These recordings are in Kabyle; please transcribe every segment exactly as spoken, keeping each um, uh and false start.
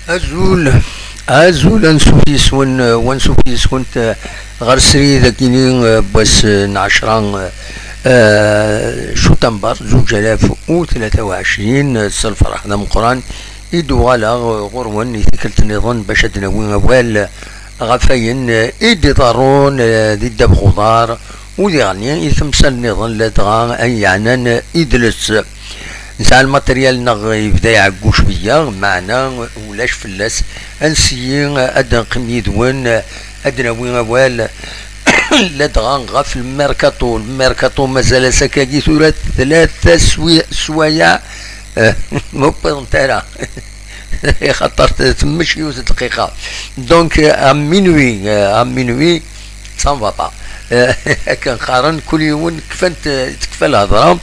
Azul, azul, ansuf yes-wen, eh, wansuf yes-went, eh, ɣer srid akini, eh, n wass, eh, n ɛecra, eh, eh, cutamber, zuǧ alaf u tlata u ɛecrin, eh, s lferḥ d ameqqran i d-uɣaleɣ, eh, ɣur-wen i tikkelt nniḍen bac ad d-nawi awal, eh, ɣef wayen, eh, i d-iḍerrun, eh, di ddabex uḍar, u diɣenni i temsal nniḍen ladɣa ay yeɛnan, eh, idles. Nesɛa lmateryal-nneɣ yebda iɛeggu cwiya, meɛna ulac fell-as. Ansi ad d-neqqim yid-wen, ad d-nawi awal ladɣa ɣef lmerkaṭu. Lmerkaṭu mazal-as akkagi tura tlata swi-, swayeɛ, eh, ma wwiḍent ara. Ixaṭer t-, temmec yiwet dqiqa. Donc, euh, à minuit, euh, à minuit, ça ne va pas. Euh, akken qqaren, kul yiwen kfant, tekfa lhedra.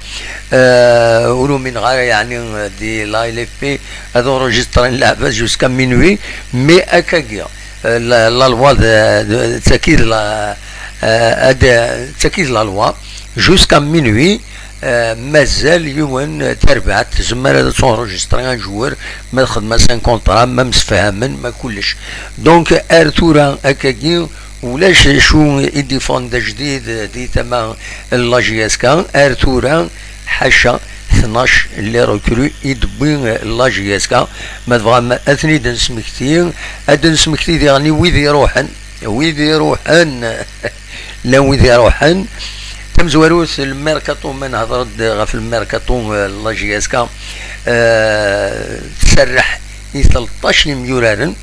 Euh, ur umineɣ ara, yeɛni, euh, di la L F P ad enregistren lɛebad jusqu'à minuit, mais akkagi, euh, la, la loi de, de, d tagi d la, euh, ad, d tagi d la loi, jusqu'à minuit, euh, mazal yiwen, euh, tarbaɛt, tzemmer ad tenregistrer un joueur, ma txedm-as un contrat, ma msefhamen, ma kullec. Donc, ar tura akkagi, ulac d acu i d-iffɣen d ajdid di tama n la J S K, ar tura, ḥaca tnac les recrues i d-tewwi la J S K. Ma tebɣam ad ten-id-nesmekti, ad d-nesmekti diɣen i wid iruḥen, wid iruḥen, llan wid iruḥen. Tamezwarut, lmerkaṭu, ma nehder-d ɣef lmerkaṭu, eh, la J S K, eh, tserreḥ i tleṭṭac n yimyuraren,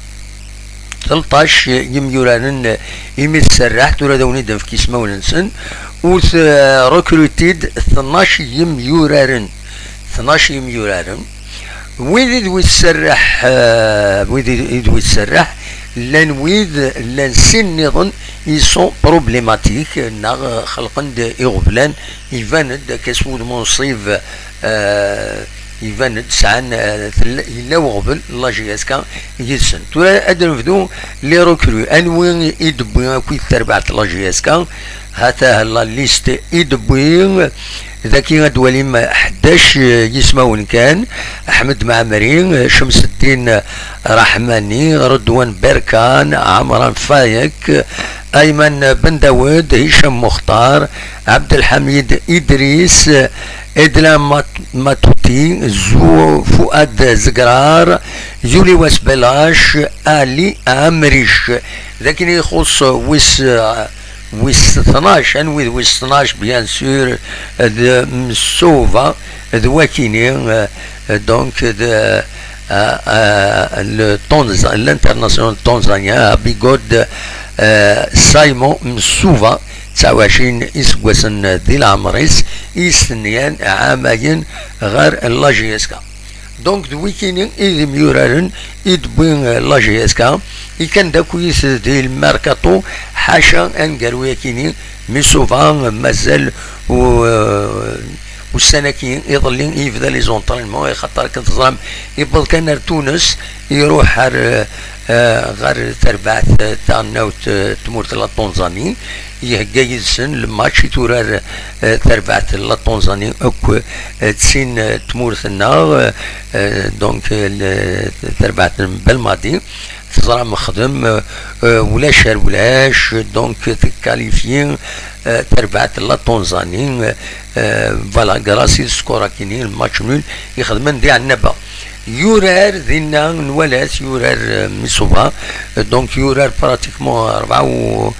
tleṭṭac yimyuraren imi tserreḥ, tura ad awen-id-nefk ismawen-nsen, u t-, recruted tnac yimyuraren, tnac yimyuraren. Wid i d wis serreḥ, eh, wid i d wis serreḥ, llan wid, llan sin nniḍen, ils sont problématiques, neɣ xelqen-d iɣeblan, iban-d akka s wudem unṣib, eh, iban-d sɛan, eh, tella, yella uɣbel la J S K yid-sen. Tura ad d-nebdu les recrues. Anwi i d-tewwi akkit terbaɛt la J S K? Hata la liste i d-tewwi. Daki ad d-twalim ḥdac, eh, yismawen kan: Ḥmed Mɛemmri, eh, Cemseddin, eh, Raḥmani, Redwan Berkan, Ɛemran Fayek, Ayman Ben Dawed, Hicam Muxtar, Ɛebdelḥamid Idris, Edla Mat-, Matuti, Zu-, Fuad Zegrar, Yuli Wasbelac, Ali Amric. D akken i ixuṣṣ wis, wis tnac, anwi d wis tnac, bien sûr, d Msuva, d wakini, euh, donc, de, euh, euh, le Tanz-, l'international tanzanien Abigod, euh, Simon Msuva, tesɛa u ɛecrin iseggasen di leɛmer-is, istenyan ɛamayen ɣer la J S K. Donc, d wikini i d imyuraren i d-tewwi, euh, la J S K, i kan d akuyit di lmerkaṭu, ḥaca aneggaru-yakini, Msuva, euh, mazal u-, euh, ussan-agi iḍelli i yebda les entraînements, i xaṭer akken teẓram, yewweḍ kan ar Tunes, iruḥ ar, eh, ɣer terbaɛt, eh, taɣelnawt, eh, tmurt n la Tanzanie, ihegga yid-sen le match i turar, eh, terbaɛt n la Tanzanie akk, eh, d sin, eh, tmurt-nneɣ, eh, donc, eh, le, terbaɛt n Belmadi. Teẓram xdem, euh, euh, ulac ar ulac, donc tkalifyi, euh, terbaɛt la Tanzanie, euh, voilà, grâce i score akini, le match nul, ixedmen di Ɛennaba. Yurar dinna, nwala-t, yurar, euh, Misuba, euh, donc yurar pratiquement rebɛa u,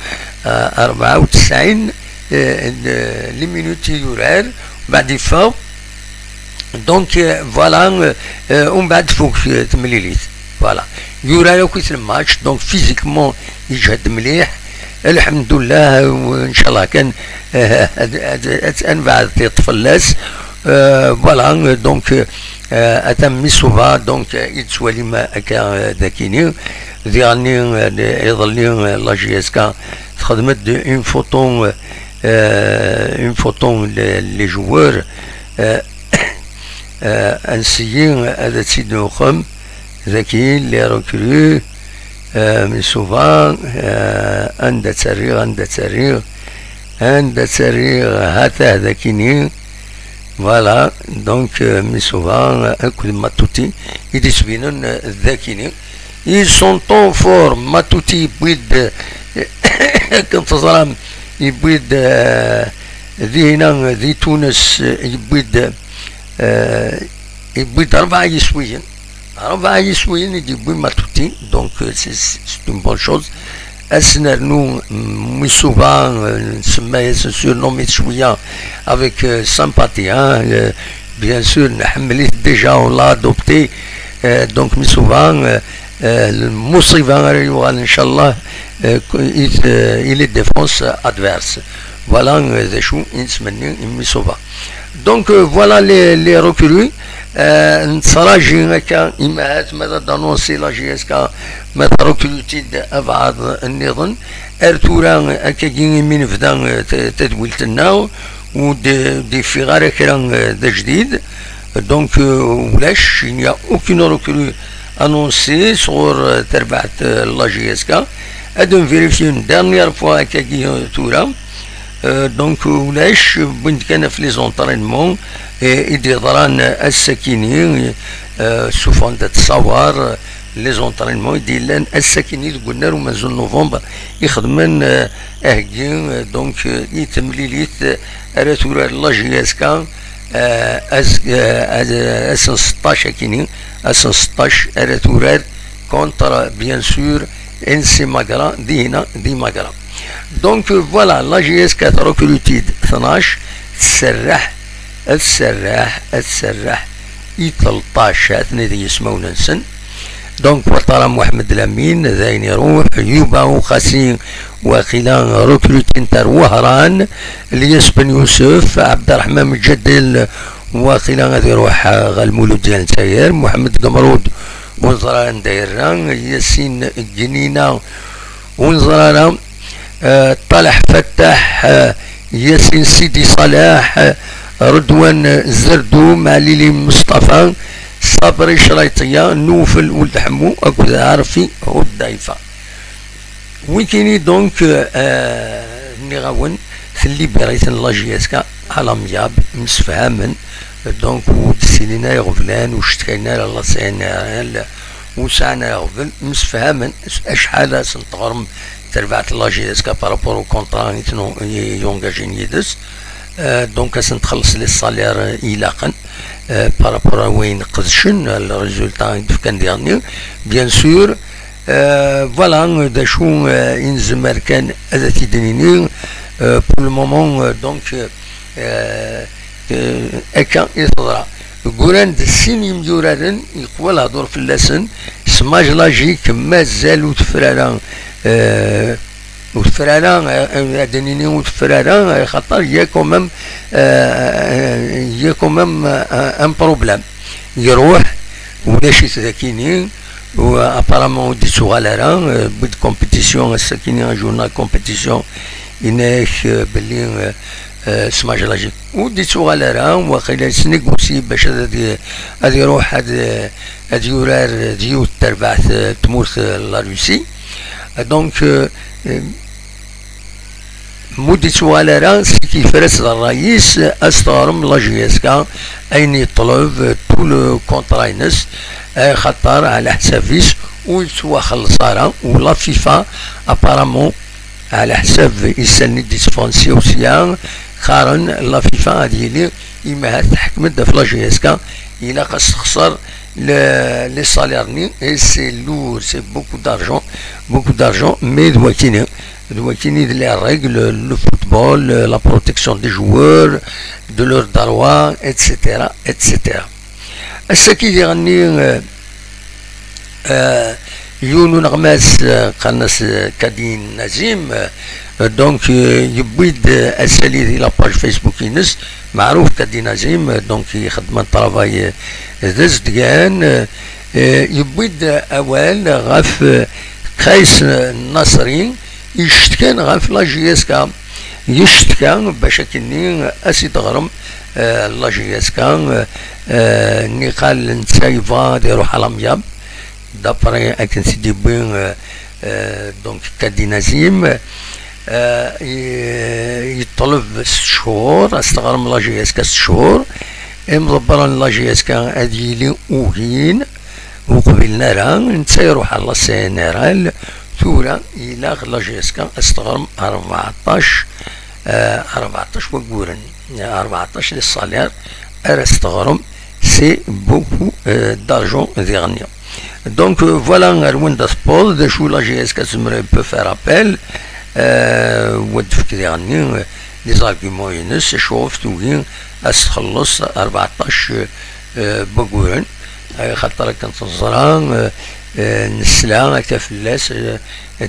euh, rebɛa u tesɛin, euh, n, euh, les minutes i yurar, mbeɛd yeffeɣ, donc, euh, voilà, euh, euh, umbeɛd tfuk, euh, temlilit. Voilà. Yurar akk-it le match, donc physiquement, yeǧhed mliḥ. Lḥemdullah, euh, ncallah kan, euh, ad, ad, ad, ad nbeɛd tiṭ fell-as. Euh, voilà, euh, donc, euh, euh, atan Misuba, donc, euh, i d-tettwalim akka, euh, dakini. Diɣenni, euh, iḍelli, euh, la J S K texdem-d une photo, euh, euh, une photo, les, les joueurs, euh, Euh, ansi ad tt-id-nuqem daki, les recrues, euh, Misuba, euh, anda tt-rriɣ, anda tt-rriɣ, anda tt-rriɣ, hatah dakini. Voilà, donc, euh, Misuba akked Matuti i d-yettbinen, euh, dakini. Ils sont en forme. Matuti yewwi-d, akken teẓram, yewwi-d, eh, dinna di Tunes, eh, yewwi-d, eh, yewwi-d rebɛa yiswiyen. Rebɛa yiswiyen i d-yewwi Matuti, donc, eh, c'est, c'est une bonne chose. Ad s-nernu, mm, Misuba, eh, nsemma-yas, surnomme-it cwiya avec, eh, sympathie, hein, eh, bien sûr, nḥemmel-it déjà, on l'a adopté. Euh, donc, Misuba, euh, euh, Misuba, euh, il, euh, il est défense adverse. Voilà, euh, d acu i nettmenni i Misuba. Donc, euh, voilà les, les recrues. Euh, nettraǧi akka, imahat ma d-annoncer la J S K, ma d-recruter-id abɛaḍ nniḍen. Ar tura, akkagi imi nebda, euh, t-, tadwilt-nneɣ, ur d-, d-yeffiɣ ara kra, euh, d ajdid. Donc, euh, ulac, il n'y a aucune recrue annoncée sur, euh, terbaɛt, euh, la J S K. Ad nvérifier une dernière fois akkagi, euh, tura. Euh, donc, euh, ulac, wwin-d kan ɣef les entraînements, euh, i d-yeḍran ass-akini, euh, ssufɣen-d ad tṣawar, euh, les entraînements i d-yellan ass-akini deg unnar umenzu n novembre i xedmen, euh, aheggi, euh, donc, euh, i temlilit, euh, ara turar la J S K, euh, ass, euh, ass, ass n seṭṭac akini, ass n seṭṭac ara turar contre, bien sûr, N C Magra, dihina di Magra. Donc, euh, voilà, la J S K trecrute-id tnac, tserreḥ, ad tserreḥ, ad tserreḥ i tleṭṭac, atni di yismawen-nsen. Donc, Watara Mohamed Lamine, d ayen iruḥ, Yuba Uqasi, waqila recrute-int ar Wehran, Lyas Ben Youssef, Abderrahman Mjadel, waqila ad iruḥ, euh, ɣer Lmuludya n Lezzayer, Mohamed Gemrud, ur neẓri ara anda yerra, Yasin Gnina, ur neẓri ara, euh, Taleh Fattah, euh, Yasin Sidi Saleh, euh, Redwan Zerdoum, Alili Mustafa, Sabri Crayṭiya, Newfel Ould Ḥemmu akked Arfi Hudayfa. Wikini donc, euh, nniɣ-awen, tellibir-iten la J S K à l'amiable, msefhamen, donc ur d-ssinin ara iɣeblan, ur cetkayen ara la C N R L, ur sɛan ara iɣeblan, msefhamen. Acḥal ad sen-teɣrem terbaɛt la J S K par rapport au contrat i ten-, i yungajen yid-s. Euh, donc ad sen-txelleṣ les salaires ilaqen, euh, par rapport à wayen qedcen, le résultat i d-fkan diɣenni, bien sûr. Euh, voilà, d acu, euh, i nezmer kan ad t-id-nini, euh, pour le moment, euh, donc, euh, euh, akka i teḍra. Gguran-d sin yimyuraren, yeqwa lehdur fell-asen, Smaj Lajik mazal ur tefri ara, euh, ur tefri ara, euh, ad d-nini ur tefri ara, euh, xaṭer il y a quand même, euh, il y a quand même, euh, un problème. Iruḥ, ulac-it dakini, u apparemment ur d-ittuɣal ara, euh, wwin-d compétition, ass-akini un journal compétition, yenna-ak, euh, belli, euh, euh, Smaj Lajik ur d-ittuɣal ara, waqila yesnegusyi bac ad, ad, ad iruḥ ad, ad yurar d yiwet n terbaɛt, euh, tmurt, euh, la Russie. Donc, euh, euh, ma ur d-ittuɣal ara, sik yefra-s d ṛṛay-is, ad s-teɣrem la J S K ayen yeṭleb, tout le contrat-ines, axaṭer ɛla ḥsab-is ur yettwaxelleṣ ara, u la FIFA apparemment ɛla ḥsab isallen i d-itteffɣen sya u sya, qqaren la FIFA ad yili imahat teḥkem-d ɣef la J S K, ilaq ad s-texṣer le, les salaires-nni, et c'est lourd, c'est beaucoup d'argent, beaucoup d'argent, mais d wakini, d wakini d les règles, le football, la protection des joueurs, de leurs droits, et cetera, et cetera. Ass-agi diɣenni, euh, euh, yiwen uneɣmas, euh, qqaren-as, euh, Kadi Nazim, euh, donc, euh, yewwi-d, euh, asali di la page Facebook-ines, meɛruf Kadi Nazim, euh, donc ixeddem un travail, euh, d azedgan, euh, euh, yewwi-d awal ɣef, euh, Qays Nasri, yecetkan ɣef la J S K, yeccetka bac akkenni ad s-id-teɣrem, euh, la J S K, euh, euh, niqal netta yebɣa ad iruḥ à l'amiable, d'après akken t-id-yewwi, euh, euh, donc Kadi Nazim, euh, y-, yeṭleb s ccur, ad s-teɣrem la J S K s ccur, imḍebbren n la J S K ad yili ugin, Ur qbilen ara, netta iruḥ ɣer la C N R L. Tura ilaq la J S K ad s-teɣrem rbeɛṭac, eh, rbeɛṭac wagguren, rbeɛṭac les salaires ara s-teɣrem. C'est beaucoup, euh, d'argent diɣenni. Donc, euh, voilà ar wanda tewweḍ, d acu la J S K tezmer, elle peut faire appel, euh, wa d-tefk diɣenni, euh, les arguments-ines, acuɣef tugi ad s-txelleṣ rbeɛṭac, euh, wagguren. Axaṭer akken teẓra, euh, euh, nesla akka fell-as, euh,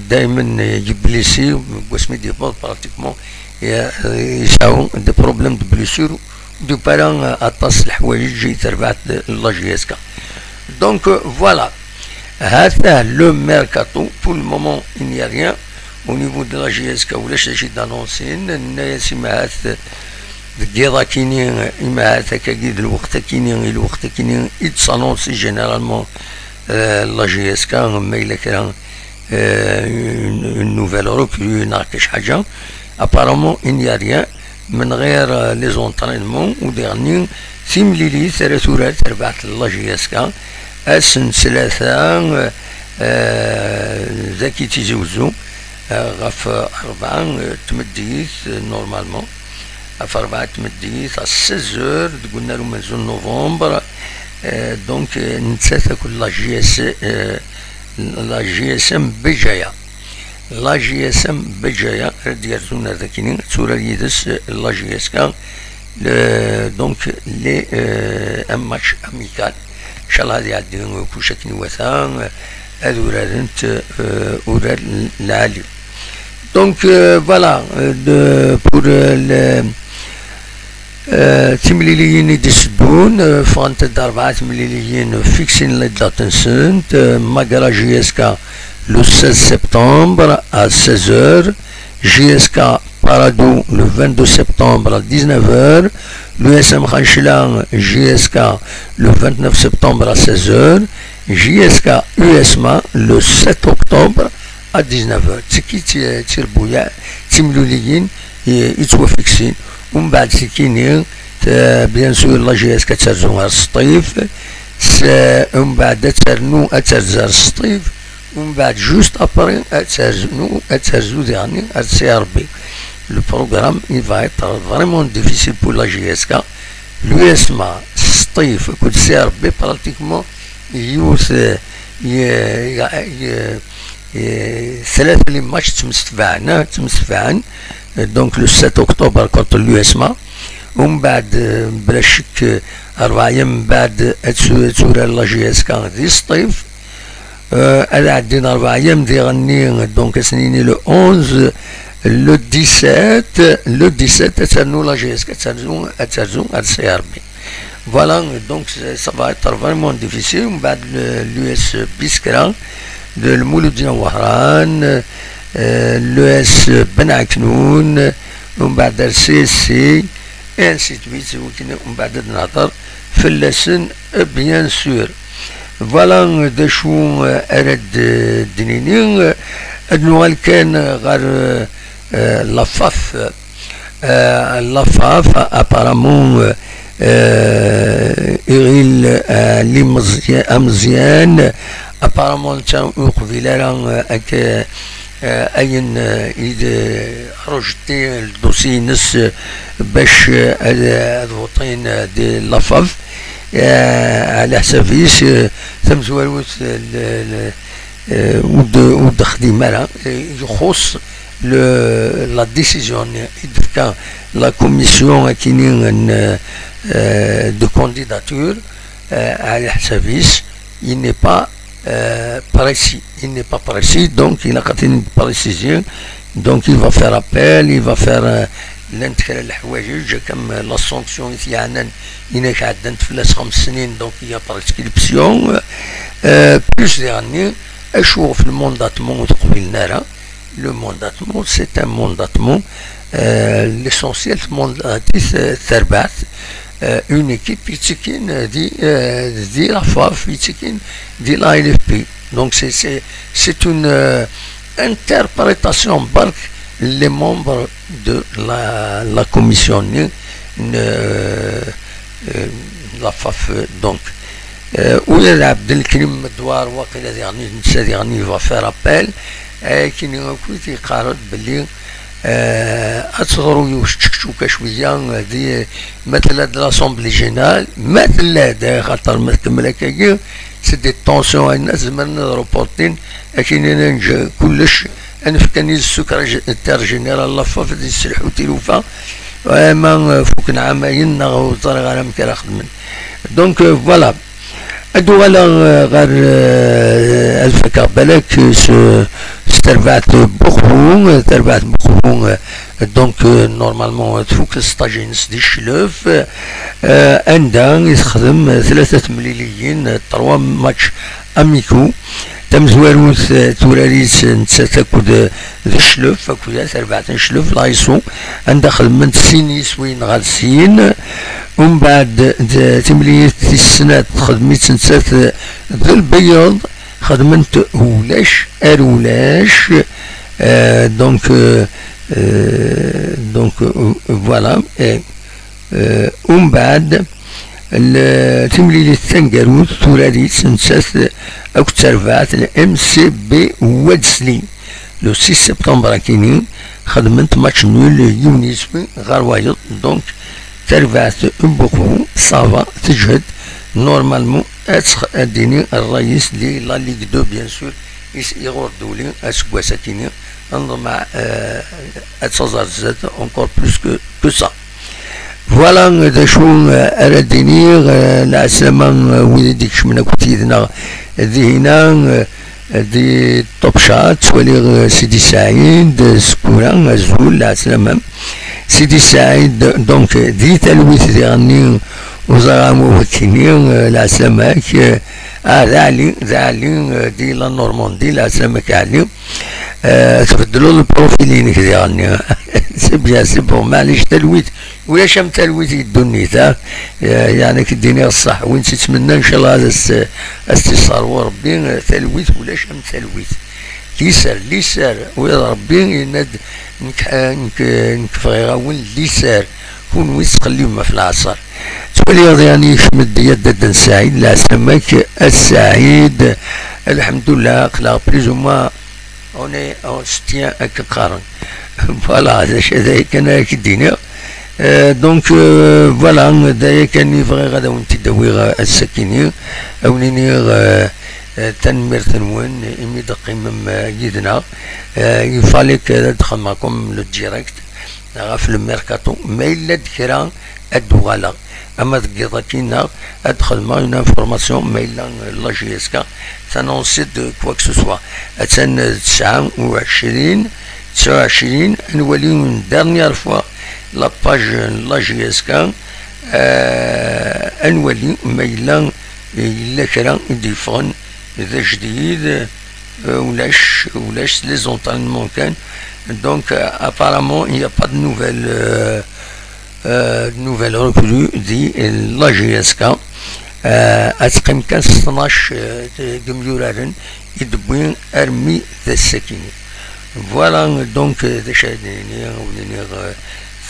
daymen, euh, yeblisi, deg wasmi d-yewweḍ pratiquement, euh, yesɛu des problèmes de blessure, d-yewwi ara, euh, aṭas n leḥwayeǧ i terbaɛt n la J S K. Donc, euh, voilà. Hata le mercato, pour le moment, il n'y a rien. Au niveau de la J S K, ulac d acu i d-annoncin. Nenna-yas, imahat deg yiḍ akini, imahat akkagi d lweqt akini, i lweqt akini i d-s'annonce généralement, euh, la J S K, ma yella kra, euh, une, une nouvelle recrue, neɣ kra ḥaǧa. Apparemment, il n'y a rien. Menɣir, euh, les entraînements, u diɣenni timlilit ara turar terbaɛt n la J S K ass n ttlata, euh, dagi Tizi Wezzu, euh, ɣef rebɛa, euh, tmeddit, euh, normalement, ɣef rebɛa tmeddit, à seize heures, deg unnar umenzu n novembre, euh, donc, euh, nettat akked la J S, euh, la J S M Béjaïa. La J S M Béjaïa ara d-yerzun ar dakini, ad turar yid-s la J S K, le, donc, les, euh, un match amical. Inchallah ad iɛeddi kullec akken iwata, ad urarent, euh, urar lɛali. Donc, euh, voilà, euh, de, pour, euh, le, Euh, timliliyin i d-iteddun, euh, ffɣent-d rebɛa temliliyin, fixin les dates-nsent, euh, Magara J S K le seize septembre à seize heures, J S K Paradou le vingt-deux septembre à dix-neuf heures, l'U S M Khanchela J S K le vingt-neuf septembre à seize heures, J S K U S M A le sept octobre à dix-neuf heures. D tigi d ti-, d tirbuyaɛ, d timliliyin i, i ttwafiksin. Umbeɛd tikini, t-, bien sûr, la J S K ad terzu ar Sṭif. S-, umbeɛd ad ternu, ad terzu ar Sṭif. Umbeɛd, juste après, ad ternu, ad terzu diɣenni ar C R B. Le programme, il va être vraiment difficile pour la J S K. L'U S M A, Sṭif, akked C R B, pratiquement, yiwet, euh, y-, y-, y-, euh, tlata les matchs ttemsefhamen, ah, ttemsefhamen. Euh, donc le sept octobre contre l'U S M A. Umbeɛd, euh, bla ccek, euh, rebɛa yyam mbeɛd ad tu-, ad turar la J S K di Sṭif. Euh, ad ɛeddin rebɛa yyam diɣenni, donc ad s-nini le onze, le dix-sept, le dix-sept ad ternu la J S K, ad terzu, ad terzu ar C R B. Voilà, donc ça, ça va être vraiment difficile. Umbeɛd le, l'U S Biskra, le, le Mouloudina Wahran, euh, l'U S Ben Aknoun, umbeɛd ar C S C, et ainsi de suite, c'est vous qui ne-, umbeɛd ad nehder fell-asen, euh, bien sûr. Voilà, euh, d acu, euh, ara d-, d-nini, euh, ad nuɣal kan, euh, ɣer, euh, euh, la FAF. Euh, la FAF, apparemment, euh, euh, iɣil, euh, les Mezya-, Ameẓyan, apparemment, netta ur yeqbil ara, euh, ak-, euh, ayen, euh, i d-, rejeté le dossier-ines, euh, bac, euh, ad, ad votin, euh, di la FAF. Euh, ɛla ḥsab-is, euh, tamezwarut, euh, le, le, euh, ur d-, ur d-texdim ara, euh, ixuṣṣ le, la décision i d-tefka la commission akini n, euh, de candidature, euh, ɛla ḥsab-is, il n'est pas, euh, précis, il n'est pas précis, donc il a une précision, donc il va faire appel, il va faire, euh, llant kra n leḥwayeǧ, comme la sanction i t-yeɛnan, inak ɛeddant fell-as xems snin, donc il y a prescription, euh, plus diɣenni, acu ɣef le mandatement ur t-qbilen ara. Le mandatement, c'est un mandatement, euh, l'essentiel, mandat-is, euh, terbaɛt, euh, une équipe yettekkin di, euh, di la FAF, yettekkin di la L F P. Donc c'est, c'est, c'est une, euh, interprétation, bark, les membres de la, la commission, euh, euh, la FAF, donc. Eh, ula d Ɛebdelkrim Medwar, waqila diɣen, netta diɣen yebɣa faire appel. Akini akk yeqqar-d belli, eh, ad teḍru yiwet tčekčuka cwiya, eh, di, ma tella-d l'Assemblée Générale, ma tella-d, eh, xaṭer ma tkemmel akkagi, c'est des tensions, ayen ad zemren ad reportin, akini ad neǧǧ kullec, ad nefk anni d secrétaire général la FAF, ad yesselḥu tilufa, ama, eh, fukken ɛamayen neɣ ur ẓriɣ ara amek ara xedmen. Donc, euh, voilà. Ad uɣaleɣ, euh, ɣer, euh, ad fakeɣ balak, euh, s, s terbaɛt n Buxbu, euh, terbaɛt n Buxbu, euh, donc, euh, normalement, euh, tfuk stage-ines di Cclef, euh, anda i texdem, euh, tlata temliliyin, euh, trois matchs amicaux. Tamezwarut, euh, turar-itt nettat akked, euh, d Cclef, akked terbaɛt n Cclef, l'A S O, anda xedment sin yiswiyen ɣer sin. Umbeɛd, d timlilit tis snat, texdem-itt nettat d lbeyyeḍ, xedment ulac ar ulac. Euh, donc, euh, euh, donc, euh, voilà. Et, euh, umbeɛd, l-, timlilit taneggarut, turar-itt nettat akked terbaɛt n M C B Wadesli. Le six septembre akini, xedment match nul, yiwen yiswi ɣer wayeḍ. Donc, terbaɛt n Buxbu, ça va, teǧhed. Normalement, ad tx-, ad d-tini ṛṛay-is di la Ligue deux, bien sûr, is iɣur d-uli aseggas akini, nḍemmeɛ, euh, ad taẓ ar zdat encore plus que, que ça. Voilà, d acu, euh, ara d-iniɣ, euh, lɛeslama, euh, wid i d-ikecmen akked yid-neɣ dihina, euh, di Top Chat, ttwaliɣ, euh, Sidi Saɛid, euh, Skura, azul, lɛeslama. Sidi Saɛid, donc, euh, di talwit diɣenni, uẓaɣ am wakini, euh, lɛeslama-k, euh, ah, d Ɛli, d Ɛli, euh, di la Normandie, lɛeslama-k a Ɛli. Euh, tbeddleḍ le profil-inek diɣenni. C'est bien, c'est bon, maɛlic, talwit, ulac am talwit i ddunit, ha? Eh, yeɛni, ad k-d-iniɣ ṣṣeḥ, win tt-yettmennan, ncallah, ad as-, ad as-t-yesserwu Rebbi, eh, talwit, ulac am talwit. Liser, liser, wid Rebbi yenna-d, nekk, eh, nekk, eh, nekk bɣiɣ-awen liser, kunwi tettqellibem ɣef lɛeṣer. Ttwaliɣ diɣen yekcem-d Yadda n Saɛid, lɛeslama-k a Saɛid, lḥemdullah, aql-aɣ plus ou moins on est, on se tient, akken qqaren. Voilà, d acu, d aya kan ara k-d-iniɣ. Euh, donc, euh, voilà, d aya kan i bɣiɣ ad awen-t-id-awiɣ, euh, ass-akini, ad wen-iniɣ, euh, euh, tanemmirt-nwen imi d-teqqimem, euh, yid-neɣ. Euh, il fallait que ad xedmeɣ comme le direct ɣef le mercato. Ma yella-d kra, ad d-uɣaleɣ. Ama deg yiḍ-agi-nneɣ, ad d-xedmeɣ une information, ma yella, euh, la J S K tanonsi-d quoi que ce soit. Attan, euh, tesɛa u ɛecrin, tesɛa u ɛecrin, ad nwali une dernière fois la page n la J S K, euh, ad nwali ma yella, yella kra i d-yeffɣen d ajdid, euh, ulac, ulac, les entraînements kan. Donc, euh, apparemment, il n'y a pas de nouvelles, euh, euh, de nouvelles recrues di la J S K. Euh, ad teqqim kan s tnac, euh, n yimyuraren i d-wwi armi d ass-akini. Voilà, donc, euh, d acu ara d-nini, ad wen-iniɣ, euh,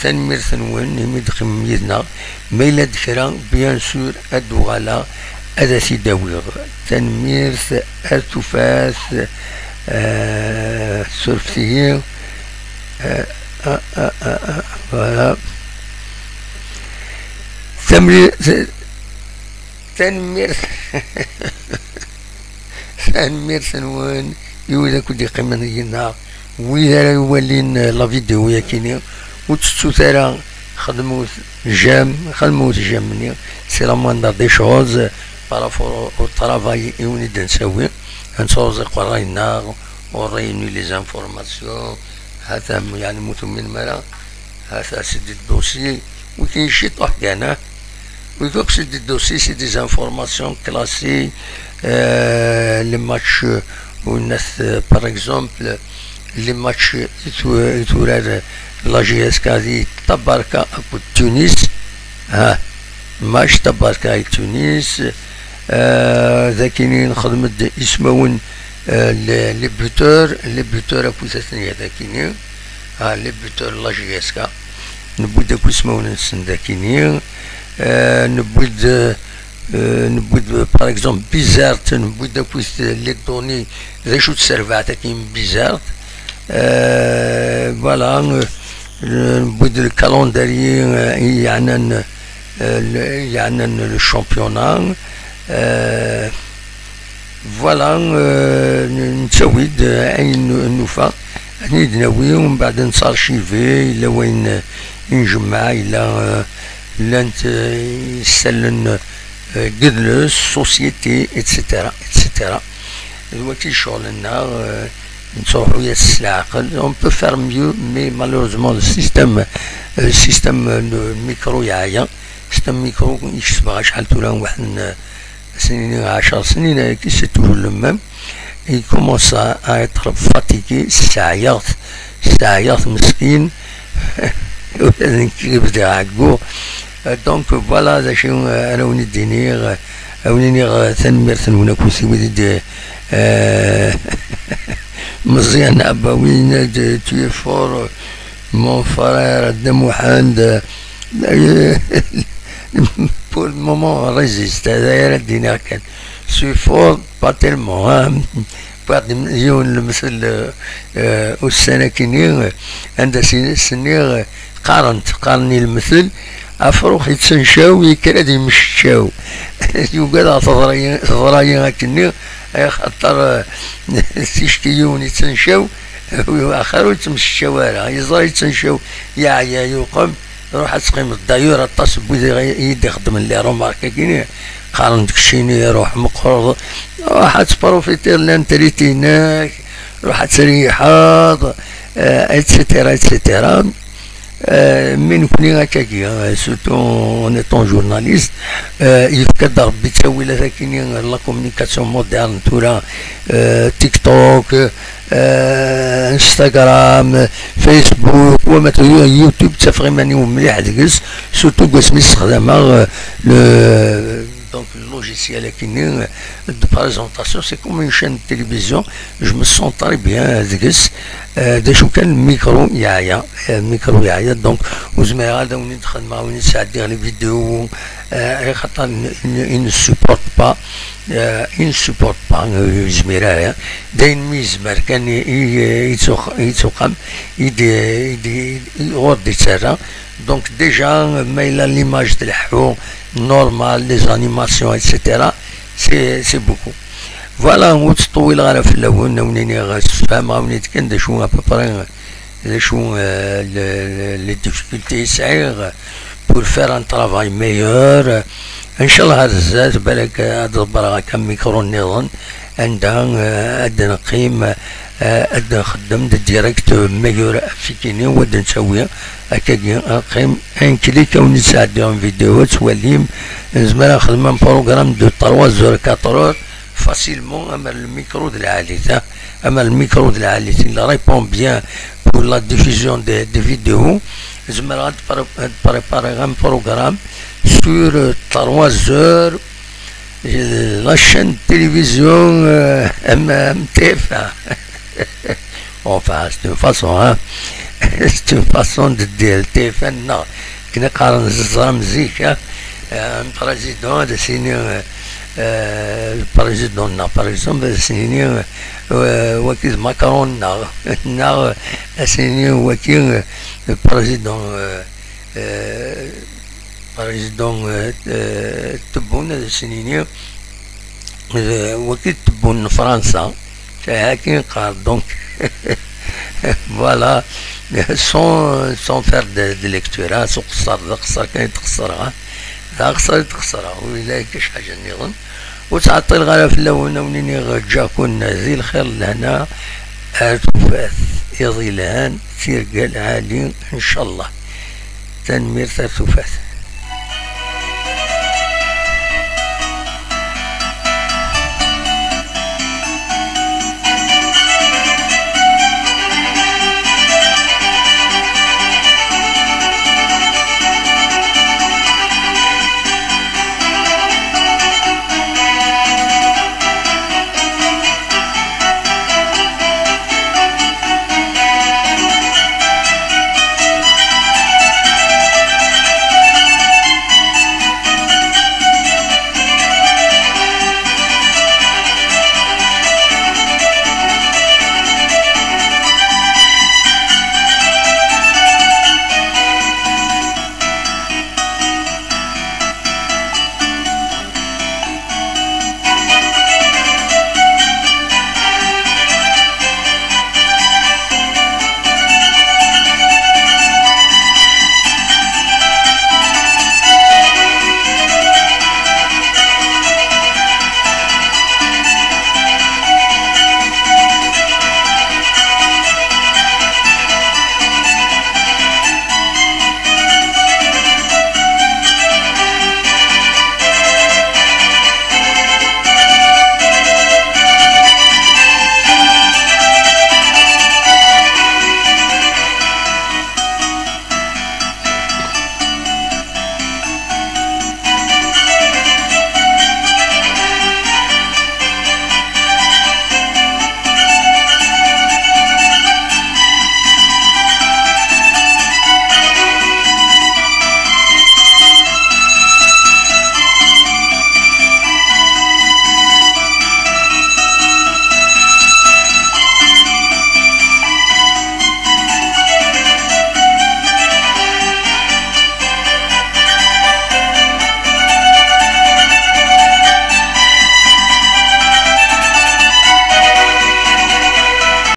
tanemmirt-nwen imi d-teqqimem yid-neɣ. Ma yella-d kra, bien sûr, ad d-uɣaleɣ ad as-id-awiɣ. Tanemmirt, ar tufat, euh, surfet-iyi. Euh, ah, ah, ah, ah, voilà. Tanemmirt, tanemmirt. Tanemmirt-nwen i wid akk d-yeqqimen yid-neɣ, wid ara iwalin, euh, la vidéo-yakini, ur ttettut ara, xedmut j'aime, xedmut j'aime-nni, c'est la moindre des choses par rapport au, au travail i wen-id-nettawi, ad nesɛuẓẓeg ṛṛay-nneɣ, on réunit les informations, hata, yeɛni, ma tuminem ara, hata, c'est des dossiers, wi kan ciṭuḥ kan, ah. Wi kan, c'est des dossiers, c'est des informations classées, euh, les matchs, euh, u nat, euh, par exemple, les matchs i tu-, i turar la J S K di Tabarka akked Tunis, ah, match Tabarka et Tunis, euh, d akini nxedm-d ismawen, euh, les, les buteurs, les buteurs akk-, d akini, ah, les buteurs la J S K. Newwi-d akk ismawen-nsen d akini. Euh, newwi-d, euh, Euh, newwi-d, par exemple, Bizert, newwi-d akkit les données d acu-tt terbaɛt-agi n Bizert. Euh, voilà, euh, newwi-d le calendrier, euh, i yeɛnan, euh, le, i yeɛnan le championnat. Euh, voilà, euh, n-, nettawi-d, euh, ayen nu-, nufa, ad ten-id-nawi, umbeɛd nettarchivi, yella wayen, euh, i njemmeɛ, yella, euh, llant, euh, isallen, euh, deg idles, société, et cetera, et cetera. D wagi i ccɣel-nneɣ, euh, nettruḥu-yas s leɛqel. On peut faire mieux, mais malheureusement, le système, euh, le système, euh, de micro yeɛya. Système micro, yekcem acḥal tura, waḥed n, euh, snin, ɛecr snin, euh, qui c'est toujours le même. Il commence à, à être fatigué, sseɛyaɣ-t, sseɛyaɣ-t meskin. Ula d nekk bdiɣ ɛegguɣ. Euh, donc voilà, d acu, euh, ara wen-id-iniɣ, euh, ad wen-iniɣ, euh, tanemmirt-nwen akk i wid i d, euh, Meẓyan Abawi yenna-d, tu es fort, mon frère Dda Muḥend. Pour le moment, on résiste. D aya ara d-iniɣ kan. Je suis fort, pas tellement, hein. Wwiɣ-d yiwen lemtel, euh, ussan-akini, euh, anda s-, s-nniɣ, euh, qqaren-t, qqaren i lemtel, afrux yettencaw, yekker ad yemmecčaw. Yugadeɣ teḍra-yi, teḍra-yi akkenni, axaṭer, euh, ticki yiwen yettencaw, axir ur yettmecčaw ara. Yeẓra yettencaw, yeɛya, yuqem, ruḥ ad teqqimeḍ. D'ailleurs, aṭas n wid i yi-d-ixeddmen les remarques-agi, qqaren-d keččini, ruḥ meqqreḍ, ruḥ ad tprofitiḍ l'intérêt-inek, ruḥ ad treyḥeḍ, euh, et cetera, et cetera. Euh, mais nekkni akkagi, euh, surtout en étant journaliste, euh, yefka-d Rebbi ttawilat akini, la communication moderne tura, euh, TikTok, euh, Instagram, Facebook, wama tura YouTube, ttafeɣ iman-iw mliḥ deg-s, surtout deg wasmi ssexdameɣ, euh, le, donc, le logiciel akini, euh, de présentation, c'est comme une chaîne de télévision. Je me sens très bien deg-s. Euh, d acu kan, le micro yeɛya, euh, le micro yeɛya, donc ur zmireɣ ad awen-id-xedmeɣ, ad awen-id-sɛeddiɣ les vidéos, euh, axaṭer n-, n-, il ne supporte pas, euh, il ne supporte pas, euh, ur yezmir ara. D ayen mi yezmer kan i, i, i ttuq-, i ttuqam, i d-, i d-, i ɣur d-yettarra. Donc déjà, ma yella l'image tleḥḥu, normal, les animations, et cetera, c'est, c'est beaucoup. Voilà, ur ttṭewwileɣ ara fell-awen, ad wen-iniɣ, ssefhameɣ-awen-id kan d acu à peu près, d acu, euh, le, le, les difficultés i sɛiɣ pour faire un travail meilleur. Ncallah ar zdat, balak ad ḍebbreɣ akka micro nniḍen, anda, euh, ad neqqim, euh, ad nxeddem de direct meilleur af wikini, u ad nettawi akkagi, ad neqqim un clic, ad wen-id-sɛeddiɣ une vidéo, ad twalim, nezmer ad nexdem un programme de trois heures, quatre heures, facilement, amer le micro d lɛali, ta, amer le micro d lɛali, il répond bien pour la diffusion des, des vidéos. Zemreɣ ad pré-, ad préparer un programme sur, euh, trois heures, euh, la chaîne de télévision, euh, M M T F un. Enfin, c'est une façon, hein. C'est une façon de dire, le T F un, non. Kna qqaren ẓẓram zik, hein. Euh, un président, ad as-yini, euh, euh, président, non, par exemple, ad as-yini, euh, waki d Macron, neɣ, neɣ, ad as-yini waki, euh, président, euh, euh, président, euh, euh, Tebboune, ad as-nini, euh, waki d Tebboune n Fransa, c'est akin qqar, donc, voilà, sans, sans faire de, de lecture, hein, s uqeṣṣer, d aqeṣṣer kan i d-qeṣṣreɣ, hein. D aqeṣṣer i d-qeṣṣreɣ, ur yella akka c ḥaǧa nniḍen. Ur ttɛeṭṭileɣ ara fell-awen, ad wen-iniɣ ǧǧiɣ-ken di lxir, lehna, ar tufat, iḍ yelhan, tirga lɛali, ncallah. Tanemmirt, ar tufat.